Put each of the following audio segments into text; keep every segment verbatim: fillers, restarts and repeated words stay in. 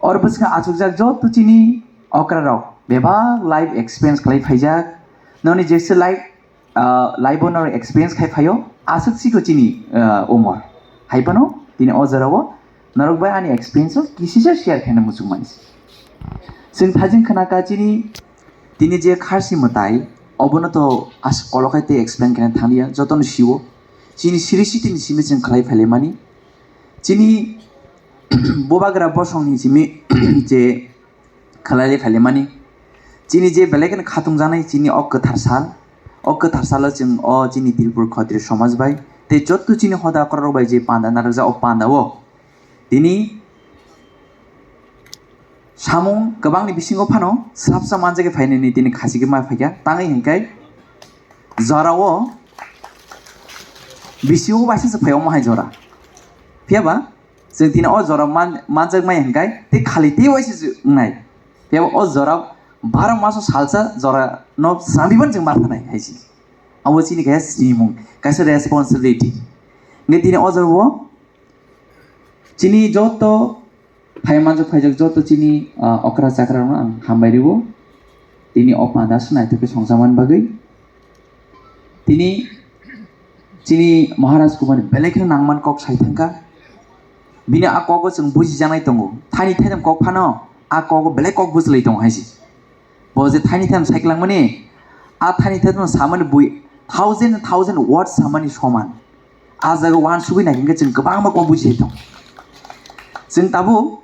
Oro bwskango achukjak joto chini okra rok bebak life experience khlai phaijak. Noni jesa life, ah, life o noro experience khai phaio, aswk siko chini, ah, umor. Hai phano tini o jora o norok bai ani experience o kisisa share khaina muchung mani. Chwng thajin khna kha chini tini je kharsi mwtai, obono to as kolokhai tei explain khaina thangya, jotono sio. Chini siri sitini simi chwng khlai phaile mani. Chini bubagra bosongni simi je khlai phaile mani. Chini je belai kheno khatung janai chini o kwthar sal. O kwthar salo chwng o chini Tripura Khatri somaj bai tei jotto chini hoda okra rok bai je panda narwkjak o panda o tini samung kwbangni bisingo phano swrapsa manjagwi phainani tini khachigwi ma phaikha. Tangwi hinkhe jorao bisingo waisa se phai omo hai jora. Phiyaba chwng tini o jora man-, manjakmaya hinkhe tei khali tei waisa se wngnai. Phiyaba o jora baro maso salsa jorano srambiban chwng ma phanai hai se. Abo chini kaisa sinimung, kaisa responsibility. Hinkhe tini o jorao chini joto phai manjak phaijak joto chini, ah, okra chakra rokno ang hambai rwo. Tini o panda se naithok khe songjakmani bagwi. Tini chini Maharaj Kumar belai kheno nangman kok sai thangkha. Bini a kogo chwng bujijaknai tongo. Thani thaitham kok phano a kogo belai kok bujlai tongo hai se. Bo je thani thaitham sai kwlangmani, a thani thaitham samani bui thousand thousand words samani soman. A jaga uansugwi nai hinkhe chwng kwbangma kok buji thai tongo. Chwng tabuk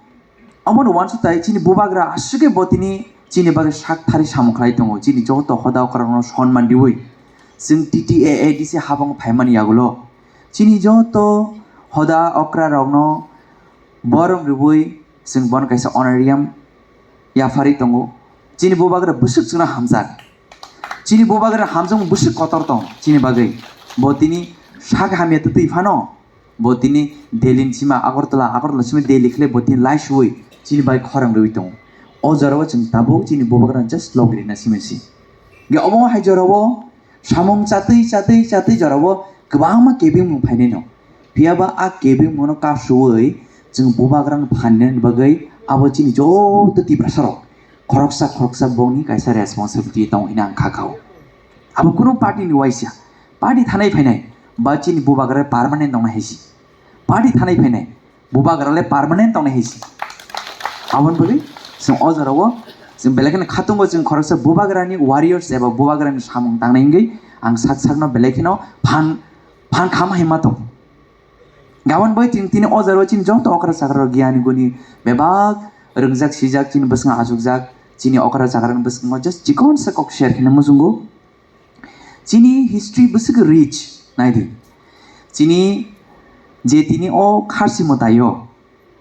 omono uansuk tai chini bubagra aswk khe bo tini chini bagwi sak thari samung khlai tongo. Chini joto hoda okra rokno sonman riwi chwng T T A A D C habang phaimani yagulo chini joto hoda okra rokno borom riwi chwng bono kaisa honorarium yapharwi tongo. Chini bubagra bwswk chwngno hamjak. Chini bubagra hamjakmung bwswk kotor tong chini bagwi. Bo tini sak hamya twtwi phano bo tini Delhi ni sima Agartala, Agartala sima Delhi khlai bo tini laisuwi chini bai khorang rwi tongo. O jorao chwng tabuk chini bubagra just logirina simi si. Ge omo hai jorao samung chatwi, chatwi, chatwi jorao kwbangma kebengmung phainai no. Phiyaba a kebengmungno kapsuwi chwng bubagrano phaninani bagwi abo chini joto Tiprasarok khoroksa khoroksa bongni kaisa responsibility tongo hwnwi ang kha kao. Abo kunu party ni waisa, party thanai phainai ba chini bubagra permanent tongnai hai si. Party thanai phainai bubagra le permanent tongnai hai si. Aboni bagwi chwng o jorao chwng belai kheno khatungo chwng khoroksa bubagrani warriors eba bubagrani samung tangnai wngwi ang sak sakno belai kheno phan phan kham hai ma tong. Gabon bai tini, tini o jaro chini joto okra chakra rok giyani guni bebak rwngjak sijak chini bwskango achukjak chini okra chakra ni bwskango just chikon sa kok share khaina muchungo. Chini history bwswk rich naidi. Chini je tini o kharsi mwtaio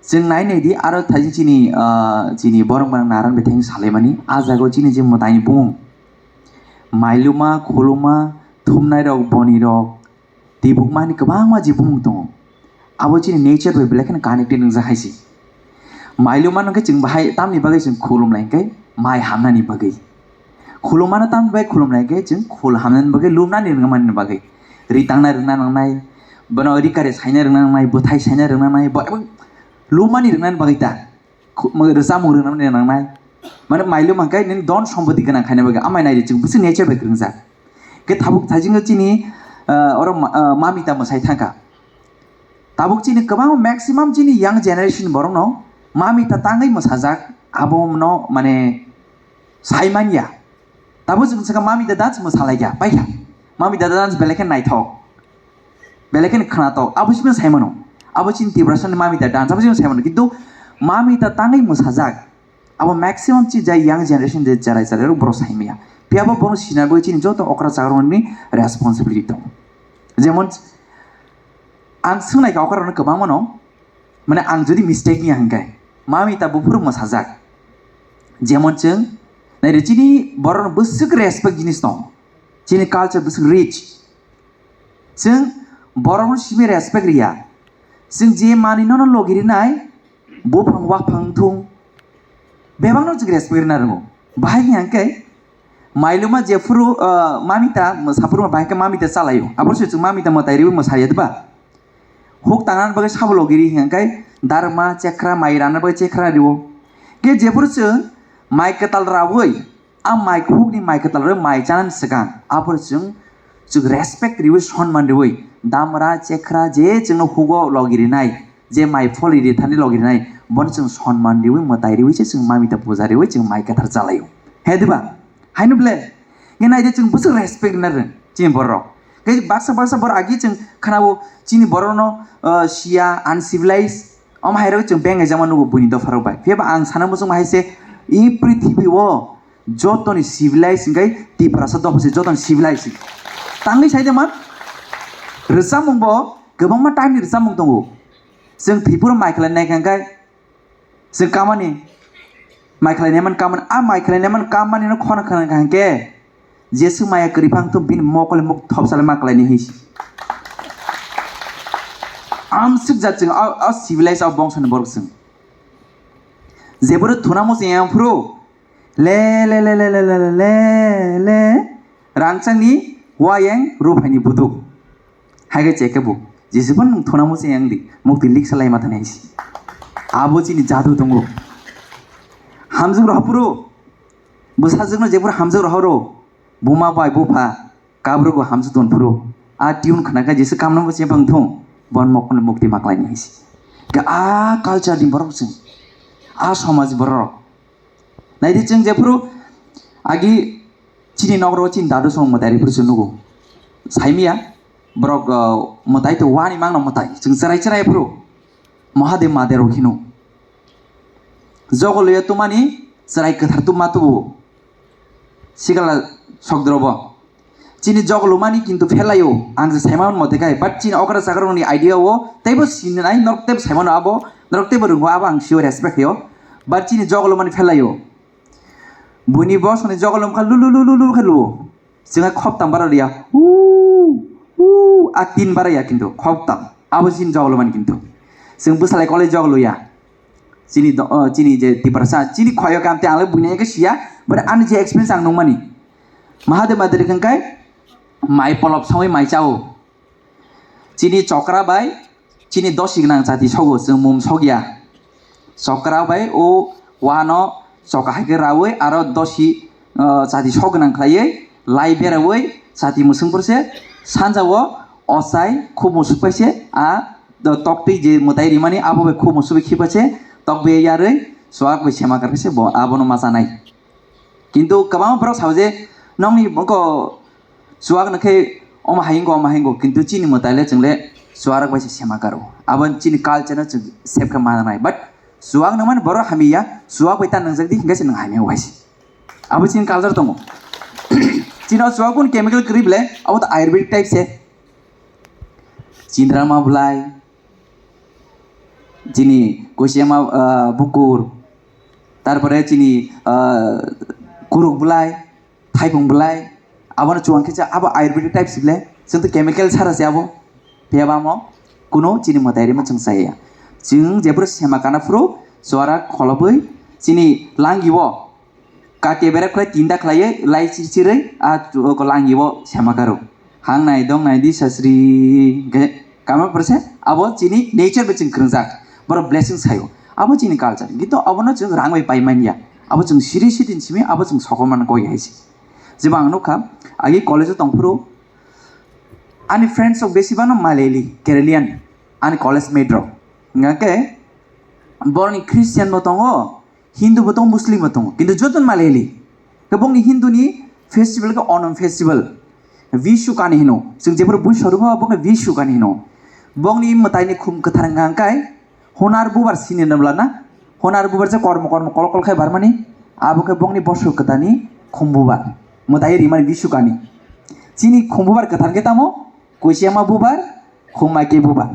chwng nai naidi aro thaijin chini, ah, chini borok borok naran betheng salaimani a jago chini je mwtaini bumung mailuma khuluma thumnai rok boni rok Tibuk mani kwbangma je bumung tongo. Abo chini nature bai belai kheno connected wngjak hai se. Mailuma no khe chwng bahai tamni bagwi chwng khulum lai khe mai hamnani bagwi. Khuluma no tamni bagwi khulum lai khe chwng khul hamnani bagwi, lumnani rwngmani bagwi. Ri tangna rwngna nangnai, bono ri kari saina rwngna nangnai, bwthai saina rwngna nangnai, bo-, abo lumani rwngna bagwi ta. Khu-, mo-, rwchapmung rwna nangnai. Mane mailuma hwnkhe nini don sompoti gwnang khaina bagwi amai naidi chwng bwswk nature bai kwrwngjak. Khe tabuk thaisingo chini, ah, oro ma-, ah, mamita mwsai thangkha. Tabuk chini kwbangma maximum chini young generation borokno mamita tangwi mwsajak, abono mane sai manya. Tabuk chwng sakha mamita dance mwsalaikha, paikha. Mamita dance belai khe naithok. Belai kheno khwnatok, abo simi sai mano. Abo chini Tiprasani mamita dance, abo simi sai mano. Kintu mamita tangwi mwsajak, abo maximum chi jai young generation je cherai cherai rok borok sai maya. Phiya bo bono sina bagwi chini joto okra chakrokni responsibility tongo. Jemon ang swngnai kha okra rokno kwbangma no, mane ang jodi mistake ya hwnkhe, mamita buphuru mwsajak. Jemon chwng naidi chini borok rok bwswk respect jinis tongo. Chini culture bwswk rich. Chwng borokno simi respect riya. Chwng je manwi nono logi rinai, buphang waphang thung, bebakno chwng respect rina rwngo. Bahai khe hwnkhe mailuma jephuru, ah, mamita, saphuru bahai khe mamita chalaio. Abo se chwng mamita mwtai riwi mwsaya diba? Huk tangnani bagwi sabo logi ri hwnkhe darma, chekra, mai rana bagwi chekra riwo. Khe jephuru chwng mai kwtal raui, a mai khukni mai kwtal raui mai chanani swkang, aphuru chwng, chwng respect riui, sonman riui, damra, chekra je chwngno hugo logi rinai, je mai pholi rithani logi rinai, bono chwng sonman riui, mwtai riui se chwng mamita puja riui chwng mai kwthar chalaio. He diba? Haino ble? Nge naide chwng bwswk respect rina rwng chini borok. Khe baksa baksa borok agi chwng khanao chini borokno, uh, siya, uncivilized, omo hai rok chwng beng jama nugo buini dopha rok bai. Phiya ba ang sana muchung hai se, i prithibi o jotoni civilized hingkai Tiprasa dopha se jotoni civilized. Tangwi sai de man, rwchapmung bo kwbangma time ni rwchapmung tongo. Chwng thwipuro mai khlai nai kha hingkai, chwng kamani mai khlai nai man kamani, a mai khlai nai man kamani no khona khana kha hingke, Jesu maya kwrwi phang thung bini mokol muk thopsale ma khlaini hinsi. Amswk jat chwng a, a civilized a bongso ni borok chwng. Jeboro thuna mo chwng yang phuru le, le, le, rangchakni wayang ruphaini buduk. Hai khe cheke bo, Jesu phano nwng thuna mo chwng yang di, mukti liksa lai ma thani hinsi. Abo chini jadu tongo. Hamjwk rohor phuru, bwsajwkno jeboro hamjwk rohoro, buma bai bupha, kabrugo hamjwk don phuru, a tune khna khe Jesu kamno bo chepang thung, bon mokno mukti ma khlaini hinsi. Khe a culture ni borok chwng, a somaj borok. Naidi chwng jephuru agi chini nokro chini dadu song mwtai ripuru chwng nugo. Saimiya borok, uh, mwtai to wani mangno mwtai. Chwng chwrai chwrai phuru Mahadev Mahadev rok hino. Jogoloya tumani chwrai kwthar tuma tubu. Sikala sokdrobo. Chini jogolumani kintu phelaio, ang je saimano mote khai, but chini okra chakrokni idea o teibo sinai, norok teibo saimano abo, norok teibo rwngo abo ang sure respect khaio, but chini jogolumani phelaio. Buini bosongni jogolum kha lulu lulu lulu khe luo. Chwng hai khoptam bara liya, uu, uu, a tin bara ya kintu khoptam. Abo chini jogolumani kintu. Chwng bwsalai kolai jogoluya. Chini do-, oh, chini je Tiprasa, chini khoyo kam te ang le buina eke siya, but ani je experience ang nungmani. Mahadev Mahadev khe kai mai polop songwi mai chao. Chini chokra bai, chini dosi gwnang jati sogo, chwng mum sogya. Chokra bai o wano choka hai khe raui aro dosi, oh, jati sok gwnang khlaiwi lai beraui jati mwswng phurse sanjao ochai khub musuk paise a do toktwi je mwtai rimani abo bai khub musuk bai khipaise tokbe yarwi chuak bai sema karkhe se bo abono ma chanai. Kintu kwbangma borok sao je, "Nokni bwkho chuak nokhe omo hai wngkho, omo hai wngkho," kintu chini mwtai le chwng le chuak rok bai se sema karo. Abo chini culture no chwng save khe mananai. But chuak nokmani borok hamya, chuak bai ta nwngjak di, hingke se nwng hamya bai se. Abo chini culture tongo. Chini o chuak bo chemical kwrwi ble, abo to ayurvedic type se. Chindrama bwlai, chini koisiyama, ah, bukur, tarpore chini, ah, kuruk bwlai, thaipung bwlai, abono chuang khe cha, abo ayurvedic type se bwlai, chwng to chemical sara se abo, phiya ba amo kuno chini mwtai rima chwng chaya. Chwng jephuru sema kana phuru chuarak kholobwi chini langi o, Kati berep khlai tinda khlaiwi lai chirchirwi a tu-, o langi o sema karo. Hang nai dong nai di sasri hingke kama porse abo chini nature bai chwng kwrwngjak. Borok blessing sayo. Abo chini culture. Kintu abono chwng rang bai pai manya. Abo chwng siri siri simi abo chwng sokomorna koi hai se. Jeba ang nukha, agi college o tongphuru ani friends rok besi bano Malayali, Keralian, ani college mate rok. Hingke boroni Christian bo tongo, Hindu bo tongo, Muslim bo tongo, kintu joto ni Malayali. Khe bongni Hindu ni festival khe Onam festival, Vishu kani hino. Chwng jephuru bui sorugo bongni Vishu kani hino. Bongni mwtai ni khum kwthar wngkha hwnkhe Honar bubar sini nabla na. Honar bubar je kormo kormo kol kol khai barmani. Abo khe bongni bosor kwthar ni khum bubar. Mwtai rimani Vishu kani. Chini khum bubar kwthar khe tamo? Koisiyama bubar, khum maike bubar,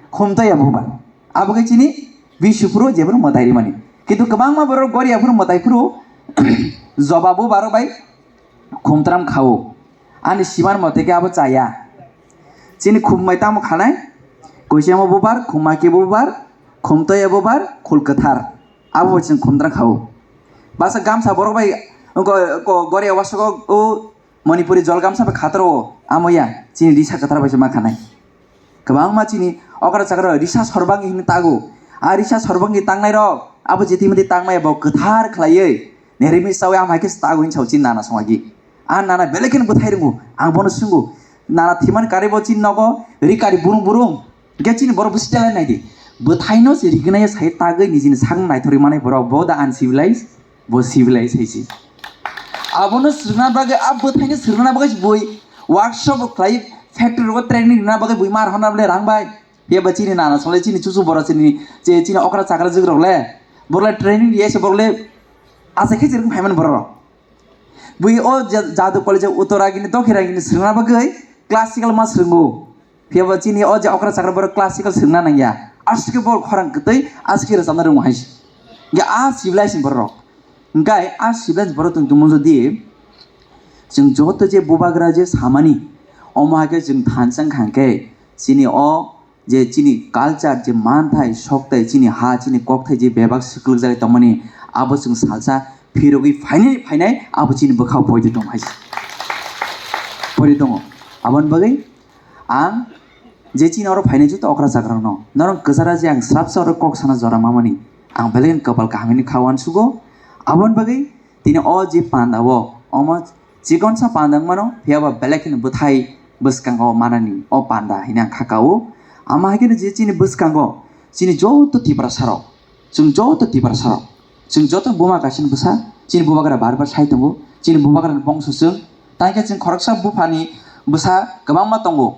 khum toya bubar. Abo khe chini Vishu phuru jephuru mwtai rimani. Kintu kwbangma borok goriya phuru mwtai phuru joba bubar bai khum tram khao. Ani siman mote khe abo chaya. Chini khum mai tamo khanai? Koisiyama bubar, khum maike bubar, khum toya bubar, khul kwthar. Abo bai chwng khum tram khao. Basa gamsa borok bai go-, go-, goriya wasoko o Manipuri jol gamsa bai khataro o, amo ya, chini risa kwthar bai se ma khanai. Kwbangma chini okra chakra risa sorbangi hinwi tago. A risa sorbangi tangnai rok, Abo je twi mani tangmaya bo kwthar khlaiwi, nerimi sawi ama hai khe stago hinwi sao chini nana songagi. A nana belai kheno bwthai rwngo, ang bono swngo. Nana thimani karibo chini nogo ri kari burung burung. Hwnkhe chini borok bwswk talent naidi. Bwthaino se rignai sai tagwi nijini sakno naithorwi manai borok bo da uncivilized. Bo civilized hai se. Abono swrwngna bagwi, a bwthaino swrwngna bagwi se bui workshop khlai, factory rogo training rwna bagwi bui mar honna bole rang bai. Phiya ba chini nana sole chini chuchu borok chini, je chini okra chakra jwk rok le. Borok le training riya se borok le asa khe chirwng phaimani borok rok. Bui o ja-, jadu college o uttara gini dokhira gini swrwngna bagwi classical ma swrwngo. Phiya bo chini o je okra chakra borok classical swrwngna nangya. Aswk khe borok khorang kwtwi aswk khe rwchapna rwngmo hai se. Hwnkhe a civilized ni borok rok. Hwnkhe a civilized borok tong tongmo jodi chwng joto je bubagra je samani omo hai khe chwng thansa wngkha hwnkhe chini o je chini culture, je manthai, sokthai, chini ha, chini kokthai je bebak swklugjagwi tongmani, abo chwng salsa phirogwi phainai phainai abo chini bwkhao poito tong hai se. Poito tongo. Aboni bagwi ang je chini oro phainai joto okra chakrokno, norok kwchara je ang swrapsa oro kok sana jora mamani, ang belai kheno kwpal kaham hinwi kha uansugo. Aboni bagwi tini o je panda o, omo chikonsa panda wngmano, phiya ba belai kheno bwthai bwskango manani o panda hinwi ang kha kao. Ama hai kheno je chini bwskango chini joto Tiprasa rok, chwng joto Tiprasa rok, chwng joto buma kaisa ni bwsa, chini bubagra bar bar sai tongo, chini bubagra ni bongso chwng, tai khe chwng khoroksa buphani bwsa kwbangma tongo.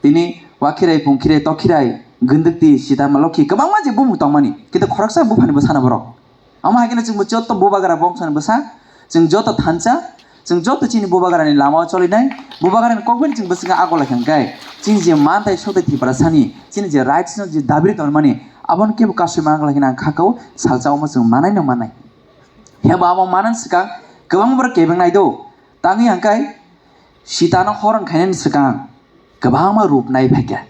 Tini Wakhirai, Pungkhirai, Tokhirai, Gundukti, Sitama, Lokhi, kwbangma je bumung tongmani, kintu khoroksa buphani bwsano borok. Omo hai kheno chwngbo joto bubagra bongsani bwsa, chwng joto thansa, chwng joto chini bubagrani lamao cholinai, bubagrani kokbani chwng bwskango agol lai kha hwnkhe, chini je manthai sotwi Tiprasani, chini je rights no je dabi tongmani, abono kebo kasui manglai hwnwi ang kha kao, salsa omo chwng manai no manai. Hebo abo manani swkang kwbangma borok kebeng nai do, tangwi hwnkhe Sitano horon khainani swkang kwbangma rup nai phaikha.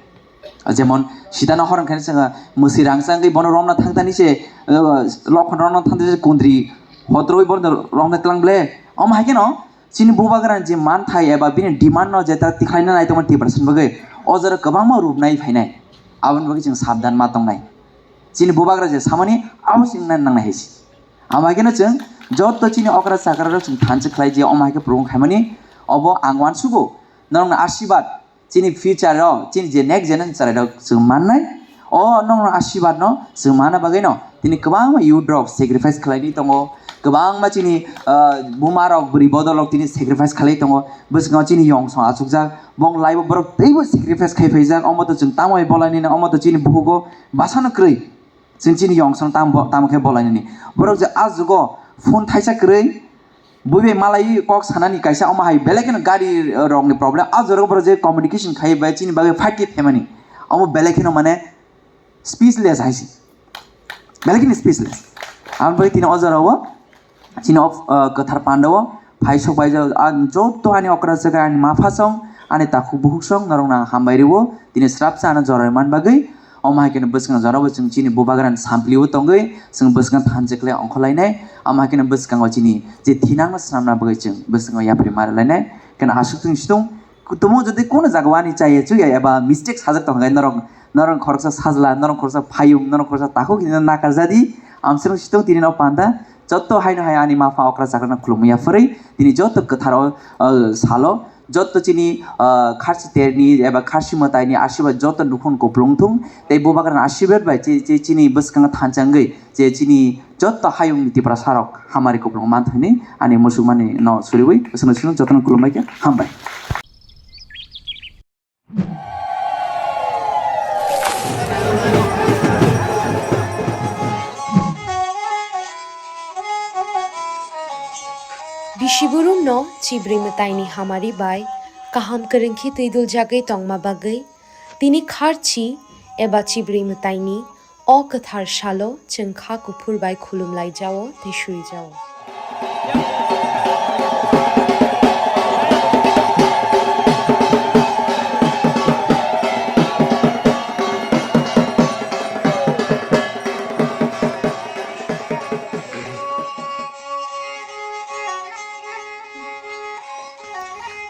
Jemon, Sitano horon khainani swkang mwswi rangchak wngwi bono romna thangtani se, uh, Lokhon romna thangtani se kundri hotrwi bono romna tlang ble. Omo hai kheno chini bubagrani je manthai eba bini demand no jeta tikhlaina nai tongma Tiprasani bagwi o jora kwbangma rup nai phainai. Aboni bagwi chwng sabdan ma tongnai. Chini bubagra je samani abo se wngna nangnai hai se. Ama khe no chwng joto chini okra chakra rok chwng thansa khlai je, omo hai khe program khaimani, obo ang uansugo norokno asirwad, chini future o, chini je next generation chwrai rok chwng mannai, o norokno asirwad no chwng manna bagwi no tini kwbangma youth rok sacrifice khlai di tongo, kwbangma chini, ah, buma rok bwrwi bodol rok tini sacrifice khlai tongo, bwskango chini yong song achukjak, bong laibo borok teibo sacrifice khai phaijak, omo to chwng tamo bai bolai nini, omo to chini bukugo bwsano kwrwi. Chwng chini yong song tamo, tamo khe bolai nini. Borok je ah jugo phone thaisa kwrwi, bui bai malai kok sanani kaisa omo hai belai kheno gari rok ni problem. Ah jorao borok je communication khai bai chini bagwi fight khe phaimani. Omo belai kheno mane speechless hai se. Belai kheno speechless. Aboni bagwi tini o jorao Chini o, ah, kwthar pandao phai sok bai jak, ah, joto ani okra chakra, ani mapha song, ani takhuk bukhuk song, norokno ang hambai rwo. Tini srapsa ano joroi man bagwi. Omo hai kheno bwskang jorabo chwng chini bubagrani samplio tongwi, chwng bwskang thansa khlai ongkhorlainai. Omo hai kheno bwskango chini je thinangno swnamna bagwi chwng bwskango yapri marilainai. Kheno aswk chwng situng Kutumo jodi kono jaga wani chaya chuya eba mistake sajak tong khe norok, norok khoroksa sajla, norok khoroksa phayung, norok khoroksa takhuk hinwi nakarjadi. Amswrwng situng tini no panda. Joto haino hai ani mapha okra chakrano khulumwi yapharwi tini joto kwthar o, o, salo joto chini, o, kharchi terni eba kharchi mwtaini asirwad joto nukhung kupulung thung tei bubagrani asirwad bai chi-, chi-, chini bwskango thansa wngwi je chini joto hayungni Tiprasa rok hamari kupulung manthwini ani muchungmani no suriwi bwswngno sino jotono khulumbai khe hambai. Bisi burumno chibrwi mwtaini hamari bai kaham kwrwngkhi twiduljagwi tongma bagwi tini kharchi eba chibrwi mwtaini O kwthar salo chwng kha kuphur bai khulum lai jao tei suri jao.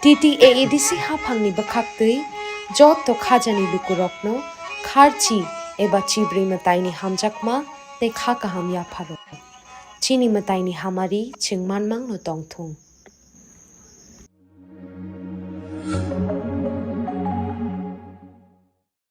T T A A D C haphangni bwkhaktwi joto khajani lukurokno kharchi eba chibrwi mwtaini hamjakma tei kha kaham yapharo. Chini mwtaini hamari chwng manmangno tongthung.